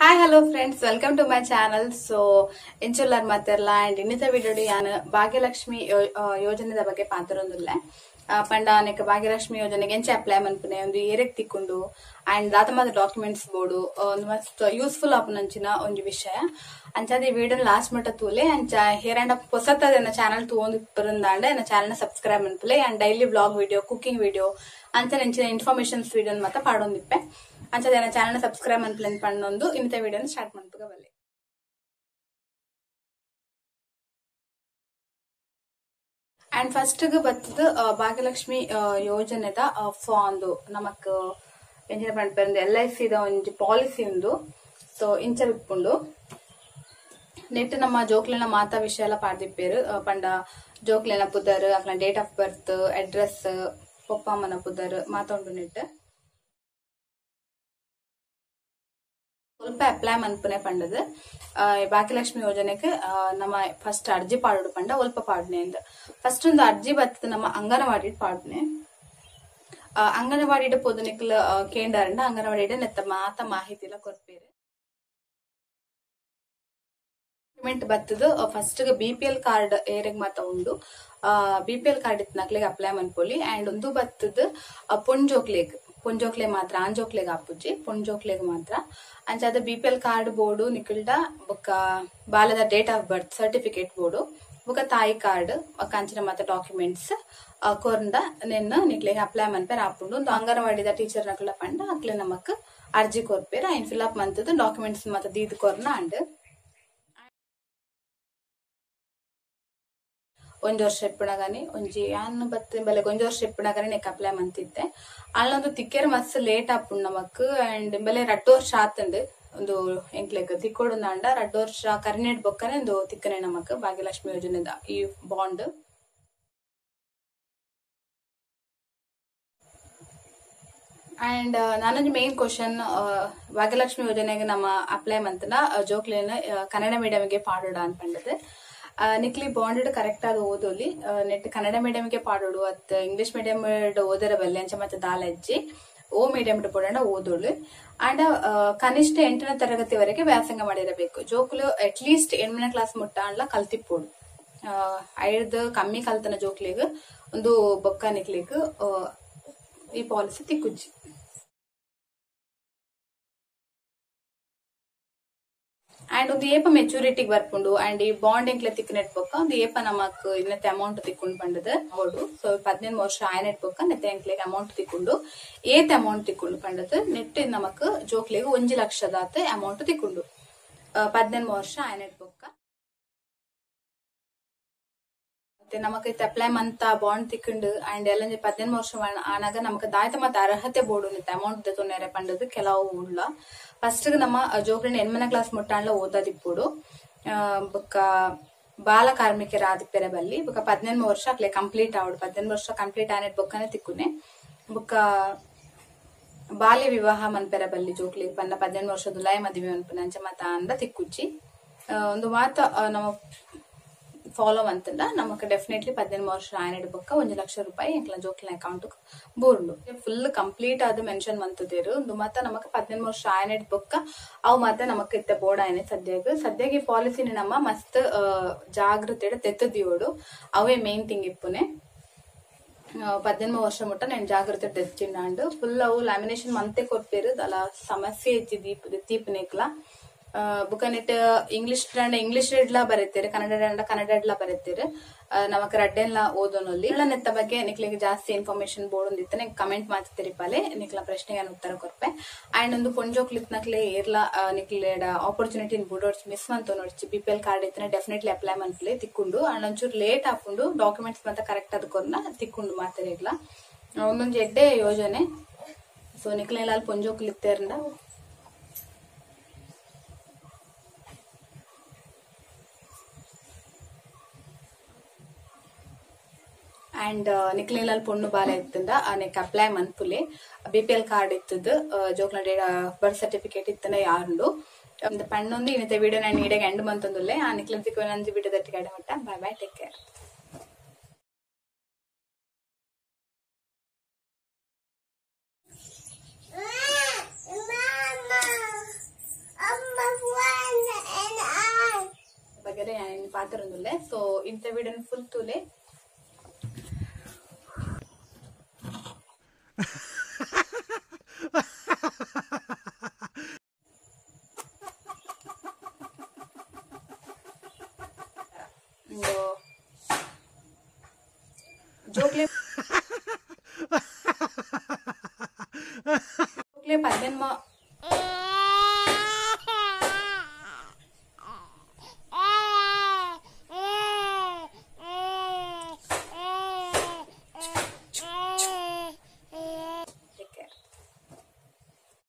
Hi hello friends, welcome to my channel. So ಎಂಚುಲ್ಲಾರ್ ಮಾತೆರ್ಲ and ಇನ್ನಿತ video ಯಾನ್ ಭಾಗ್ಯಲಕ್ಷ್ಮಿ ಯೋಜನೆದ ಬಗ್ಗೆ ಪಾತ್ರೊಂದುಲ್ಲೆ. ಪಂಡ ಅನೇಕ ಭಾಗ್ಯಲಕ್ಷ್ಮಿ ಯೋಜನೆಗೆ ಎಂಚ ಅಪ್ಲೈ ಮನ್ಪುನೆ ಒಂದು ಏರೆಗ್ ತಿಕ್ಕೊಂಡು ಅಂಡ್ ದಾತ ಮಾತ ಡಾಕ್ಯುಮೆಂಟ್ಸ್ ಬೋಡು ಒಂದು ಮಸ್ತ್ ಯೂಸ್ಫುಲ್ ಆಪುನಂಚಿನ ಒಂಜಿ ವಿಷಯ. ಅಂಚಾದ ಈ ವಿಡಿಯೋ ಲಾಸ್ಟ್ ಮಟ್ಟ ತೂಲೆ. ಅಂಚ ಹೇರ್ ಅಂಡ್ ಪೊಸತ್ತದ ಎನ್ನ ಚಾನಲ್ ತೂವೊಂದು ಇಪ್ಪುರಂದಾಂಡ ಎನ್ನ ಚಾನಲ್ ಸಬ್ಸ್ಕ್ರೈಬ್ ಮನ್ಪುಲೆ and daily vlog video, cooking video ಅಂಚನೆ ಎಂಚಿನ ಇನ್ಫಾರ್ಮೇಶನ್ಸ್ ವಿಡಿಯೋ ಮಾತ ಪಾಡೊಂದಿಪ್ಪೆ. ಅಂಚದ ಎನ್ನ ಚಾನಲ್ ಸಬ್ಸ್ಕ್ರೈಬ್ ಮನ್ಪುಲೆ ಪಂಡೊಂದು ಇನ್ನಿತ ವಿಡಿಯೋನ ಸ್ಟಾರ್ಟ್ ಮನ್ಪುಗ ಬಲ್ಲೆ. ಅಂಡ್ ಫಸ್ಟ್ ಬತ್ತದ ಭಾಗ್ಯಲಕ್ಷ್ಮಿ ಯೋಜನೆದ ಫಾರ್ಮ್ ನಮಕ್ ಎಂಚಿನ ಪನ್ಪೆರ್ ಎಲ್ I C the ಒಂಜಿ ಪಾಲಿಸಿ ಉಂಡು. ಸೊ ಇಂಚ ಇಪ್ಪುಂಡು ನೆಟ್ ನಮ್ಮ ಜೋಕ್ಲೆನ ಮಾತಾ ವಿಷಯ ಎಲ್ಲ ಪಾಡ್ದಿಪ್ಪೇರು. ಪಂಡ ಜೋಕ್ಲೆನ ಪುದರ್, ಅಕ್ಲೆನ ಡೇಟ್ ಆಫ್ ಬರ್ತ್, ಅಡ್ರೆಸ್, ಪೊಪ್ಪಮ್ಮನ ಪುದರ್ ಮಾತಾ ಉಂಡು. ನೆಟ್ ಸ್ವಲ್ಪ ಅಪ್ಲೈ ಮನ್ಪುನೆ ಪಂಡದು ಭಾಗ್ಯಲಕ್ಷ್ಮಿ ಯೋಜನೆಗೆ ನಮ್ಮ ಫಸ್ಟ್ ಅರ್ಜಿ ಪಾಡೋಡು ಪಂಡ ಒಲ್ಪ ಪಾಡ್ನೆ ಅಂದ್. ಫಸ್ಟ್ ಒಂದು ಅರ್ಜಿ ಬತ್ತದ ನಮ್ಮ ಅಂಗನವಾಡಿ ಪಾಡ್ನೆ. ಅಂಗನವಾಡಿ ಪೋದು ನಿಕ್ಲ ಕೇಂದ್ರ ಅಂಗನವಾಡಿ ನೆತ್ತ ಮಾತ ಮಾಹಿತಿ ಎಲ್ಲ ಕೊರ್ಪೇರು. ಡಾಕ್ಯುಮೆಂಟ್ ಬತ್ತದ ಫಸ್ಟ್ ಬಿಪಿಎಲ್ ಕಾರ್ಡ್ ಏರೆಗ್ ಮಾತ ಉಂಡು. ಬಿಪಿಎಲ್ ಕಾರ್ಡ್ ಇತ್ನಕ್ಲೆಗ್ ಅಪ್ಲೈ ಮನ್ಪೊಲಿ. ಅಂಡ್ ಒಂದು ಬತ್ತದ ಪೊಂಜೋಕ್ಲೆಗ್, ಪೊಂಜೋಕ್ಲೆ ಮಾತ್ರ, ಆಂಜೋಕ್ಲೆಗ್ ಆಪುಜಿ, ಪೊಂಜೋಕ್ಲೆಗ್ ಮಾತ್ರ. ಅಂಚಾದ ಬಿಪಿಎಲ್ ಕಾರ್ಡ್ ಬೋರ್ಡು ನಿಕಲ್ಡ ಬೊಕ್ಕ ಬಾಲದ date of birth certificate board ಬೊಕ್ಕ ತಾಯಿ ಕಾರ್ಡ್ ಕಂಚಿನ ಮಾತ ಡಾಕ್ಯುಮೆಂಟ್ಸ್ ಕೊರ್ಂಡ ನಿನ್ನ ನಿಕ್ಲೆಗ್ ಅಪ್ಲೈ ಮನ್ಪೇರ್ ಆಪುಂಡು. ಒಂದು ಅಂಗನವಾಡಿದ ಟೀಚರ್ ನಕಲ ಪಂಡ ಅಕ್ಲೆ ನಮಕ್ ಅರ್ಜಿ ಕೊರ್ಪೇರ್. ಐನ್ ಫಿಲ್ ಅಪ್ ಮಂತದ ಡಾಕ್ಯುಮೆಂಟ್ಸ್ ಮಾತ ದೀದ್ ಕೊರ್ನ. ಅಂಡ್ ಒಂಜಿ ವರ್ಷ ಇಪ್ಪುನಗನೆ ಒಂಜಿ ಯಾನ್ ಬತ್ತ ಬಲೆ ಒಂಜಿ ವರ್ಷ ಇಪ್ಪುನಗನೆ ನೆಕ್ ಅಪ್ಲೈ ಮಂತಿದ್ದೆ. ಅಲ್ಲೊಂದು ತಿಕ್ಕೆರ್ ಮಸ್ತ್ ಲೇಟ್ ಆಪುಂಡು ನಮಕ್. ಅಂಡ್ ಬಲೆ ರಡ್ಡ್ ವರ್ಷ ಆತಂಡು ಒಂದು ಎಂಕ್ಲೆಗ್ ತಿಕ್ಕೊಡುಂದಾಂಡ ರಡ್ಡ್ ವರ್ಷ ಕರಿನೆಟ್ ಬೊಕ್ಕನೆ ಒಂದು ತಿಕ್ಕನೆ ನಮಕ್ ಭಾಗ್ಯಲಕ್ಷ್ಮಿ ಯೋಜನೆದ ಈ ಬಾಂಡ್. ಅಂಡ್ ನಾನೊಂಜಿ ಮೇನ್ ಕ್ವಶನ್, ಭಾಗ್ಯಲಕ್ಷ್ಮಿ ಯೋಜನೆಗೆ ನಮ್ಮ ಅಪ್ಲೈ ಮಂತನ ಜೋಕ್ಲೆನ ಕನ್ನಡ ಮೀಡಿಯಂಗೆ ಪಾಡೋಡ ಅನ್ಪಂಡದು. ನಿಕ್ಲಿ ಬಾಂಡೆಡ್ ಕರೆಕ್ಟ್ ಆದ ಓದೋಲಿ. ನೆಟ್ ಕನ್ನಡ ಮೀಡಿಯಂಗೆ ಪಾಡೋಡು ಅತ್ ಇಂಗ್ಲಿಷ್ ಮೀಡಿಯಂ ಓದರ ಬಲ್ಲೆ ಅಂಚ ಮತ್ತೆ ದಾಲಜ್ಜಿ ಓ ಮೀಡಿಯಂ ಪೋಡಂಡ ಓದೋಳು. ಅಂಡ್ ಕನಿಷ್ಠ 8ನೇ ತರಗತಿವರೆಗೆ ವ್ಯಾಸಂಗ ಮಾಡಿರಬೇಕು. ಜೋಕುಲು ಅಟ್ಲೀಸ್ಟ್ 8ನೇ ಕ್ಲಾಸ್ ಮುಟ್ಟ ಅಂಡ್ಲ ಕಲ್ತಿಪ್ಪೋಡು. ಐದು ಕಮ್ಮಿ ಕಲ್ತನ ಜೋಕ್ಲೆಗ್ ಒಂದು ಬೊಕ್ಕ ನಿಕ್ಲೆಗ್ ಈ ಪಾಲಿಸಿ ತಿಕ್ಕುಜ್ಜಿ. ಅಂಡ್ ಒಂದು ಏಪ ಮೆಚುರಿಟಿಗೆ ಬರ್ಪುಂಡು. ಅಂಡ್ ಈ ಬಾಂಡ್ ಎಂಕ್ಲೆ ತಿಕ್ಕನೆಟ್ ಬೊಕ್ಕ ಒಂದು ಏಪ ನಮಕ್ ಇನ್ನತೆ ಅಮೌಂಟ್ ತಿಕ್ಕೊಂಡು ಪಂಡದು ಅವಡು. ಸೊ 18 ವರ್ಷ ಆಯನೆಟ್ ಬೊಕ್ಕ ನೆತ್ತೆ ಎಂಕ್ಲೆಗ್ ಅಮೌಂಟ್ ತಿಕ್ಕೊಂಡು ಏತ್ ಅಮೌಂಟ್ ತಿಕ್ಕೊಂಡು ಪಂಡದು ನೆಟ್ ನಮಕ್ ಜೋಕ್ಲೆಗ್ 1 ಲಕ್ಷದಾತ ಅಮೌಂಟ್ ತಿಕ್ಕೊಂಡು 18 ವರ್ಷ ಆಯನೆಟ್ ಬೊಕ್ಕ. ಮತ್ತೆ ನಮಕ್ ಅಪ್ಲೈ ಮಂತ ಬಾಂಡ್ ತಿಕ್ಕೊಂಡು ಅಂಡ್ ಎಲ್ಲ 18 ವರ್ಷ ಆನಾಗ ನಮಕ್ ದಾಯ್ತ ಮತ್ತೆ ಅರ್ಹತೆ ಬೋರ್ಡು ನಿತ್ತೆ ಅಮೌಂಟ್ ತೊಂದರೆ ಪಂಡದು ಕೆಲವು ಉಳ್ಳ. ಫಸ್ಟ್ ನಮ್ಮ ಜೋಕ್ಲೆನ 8ನೇ ಕ್ಲಾಸ್ ಮುಟ್ಟಾಂಡ್ಲ ಓದದಿಪ್ಪುಡು. ಬೊಕ್ಕ ಬಾಲ ಕಾರ್ಮಿಕರ ಆದಿಪ್ಪೆರೆ ಬಲ್ಲಿ ಬೊಕ್ಕ 18 ವರ್ಷ ಅಕ್ಲೆ ಕಂಪ್ಲೀಟ್ ಆವಡು. 18 ವರ್ಷ ಕಂಪ್ಲೀಟ್ ಆನೆಟ್ ಬೊಕ್ಕನೆ ತಿಕ್ಕುನೆ. ಬೊಕ್ಕ ಬಾಲ್ಯ ವಿವಾಹ ಮನ್ಪೆರೆ ಬಲ್ಲಿ ಜೋಕ್ಲೆಗ್ ಪಂಡ 18 ವರ್ಷ ದುಲಾಯ ಮದುವೆ ಮನ್ಪುನೆ ಅಂಚ ಮತ ಅಂದ ತಿಕ್ಕುಜ್ಜಿ. ಒಂದು ಮಾತ ನಮ್ಮ ಫಾಲೋ ಅಂತಂದ ನಮಕ್ ಡೆಫಿನೆಟ್ಲಿ 18 ವರ್ಷ ಆಯನೆಡ್ ಬೊಕ್ಕ 1 ಲಕ್ಷ ರೂಪಾಯಿ ಎಂಕ್ಲ ಜೋಕ್ಲೆನ ಅಕೌಂಟ್ ಬೋರ್ಡು ಫುಲ್ ಕಂಪ್ಲೀಟ್ ಆದ ಮೆನ್ಷನ್ ಮಂತದೇರು. ಒಂದು ಮಾತ ನಮಕ್ 18 ವರ್ಷ ಆಯನೆಡ್ ಬೊಕ್ಕ ಅವು ಮಾತ ನಮಕ್ ಇತ್ತ ಬೋರ್ಡ್ ಆಯನೆ. ಸದ್ಯಾಗ ಈ ಪಾಲಿಸಿನ ನಮ್ಮ ಮಸ್ತ್ ಜಾಗೃತೆ ತೆತ್ತದಿಯೋಡು. ಅವೇ ಮೇನ್ ಥಿಂಗ್ ಇಪ್ಪುನೆ. 18 ವರ್ಷ ಮುಟ್ಟ ನಾನು ಜಾಗೃತೆ ತೆಚ್ಚಿಂಡಾಂಡು ಫುಲ್ ಅವು ಲ್ಯಾಮಿನೇಷನ್ ಮಂತೆ ಕೊರ್ಪೇರು. ಅಲ್ಲ ಸಮಸ್ಯೆ ಹೆಚ್ಚಿ ದೀಪನೇಕ್ಲ ಬುಕ್ಕನೆಟ್ ಇಂಗ್ಲಿಷ್ ಇಂಗ್ಲಿಷ್ ರೆಡ್ಲಾ ಬರೀತೀರಿ, ಕನ್ನಡ ಕನ್ನಡ ಎಡ್ಲಾ ಬರೀತೀರಿ. ನಮಕ್ ರಡ್ಡೆಲ್ಲ ಓದೋನಲ್ಲಿ ನೆತ್ತ ಬಗ್ಗೆ ನಿಕ್ಲಿಗೆ ಜಾಸ್ತಿ ಇನ್ಫಾರ್ಮೇಶನ್ ಬೋರ್ಡ್ ಒಂದಿತ್ತನೆ ಕಮೆಂಟ್ ಮಾಡ್ತೀರಿ ಪಾಲೆ ನಿಕ್ಲ ಪ್ರಶ್ನೆಗೆ ಉತ್ತರ ಕೊರ್ಪೆ. ಅಂಡ್ ಒಂದು ಪೊಂಜೋಕ್ಲಿತ್ನಕ್ಲೆ ಏರ್ಲಾ ನಿಕ್ಲೇಡ ಆಪರ್ಚುನಿಟಿ ಬುಡೋಡ್ಸ್ ಮಿಸ್ ಮಂತ ನೋಡ್ಚಿ. ಬಿಪಿಎಲ್ ಕಾರ್ಡ್ ಇತ್ತನೆ ಡೆಫಿನೆಟ್ಲಿ ಅಪ್ಲೈ ಮನ್ಪುಲೆ ತಿಕ್ಕೊಂಡು. ಅಂಡ್ ಒಂಚೂರು ಲೇಟ್ ಆಪುಂಡು ಡಾಕ್ಯುಮೆಂಟ್ಸ್ ಮತ್ತೆ ಕರೆಕ್ಟ್ ಅದಕ್ಕೊರ್ನ ತಿಕ್ಕೊಂಡು ಮಾತಾಡಿರ್ಲ. ಒಂದೊಂದು ಎಡ್ಡೆ ಯೋಜನೆ. ಸೊ ನಿಕ್ಲೆಲ್ಲ ಅಲ್ಲಿ ಪೊಂಜೋಕ್ಲಿತ್ತೇರ್ನ ಅಂಡ್ ನಿಕ್ಲೆಲ್ ಪೊಣ್ಣು ಬಾಲ ಇತ್ತಂದ ನೆಕ್ ಅಪ್ಲೈ ಮನ್ಪುಲೆ. ಬಿಪಿಎಲ್ ಕಾರ್ಡ್ ಇತ್ತದ, ಜೋಕ್ಲ ಬರ್ತ್ ಸರ್ಟಿಫಿಕೇಟ್ ಇತ್ತನ ಯಾರುಂಡು ಪಣ್ಣೊಂದು ಇನ್ನಿತ ವಿಡಿಯೋ ನಾನು ಈಡಾಗ ಎಂಡ್ ಮಂತೊಂದುಲ್ಲೆ. ಆ ನಿಕ್ಲೆಲ್ ತಿಕ್ಕು ವಿಡಿಯೋ ದಟ್ಟಿಗೆ ಮಟ್ಟ. Bye bye, take care. Mama. ಪಾತೆರೊಂದುಲ್ಲೆ. ಸೊ ಇಂತ ವಿಡಿಯೋನ್ ಫುಲ್ ತೂಲೆ. ಜೋಕ್ಲೆ ಜೋಕ್ಲೆ 18.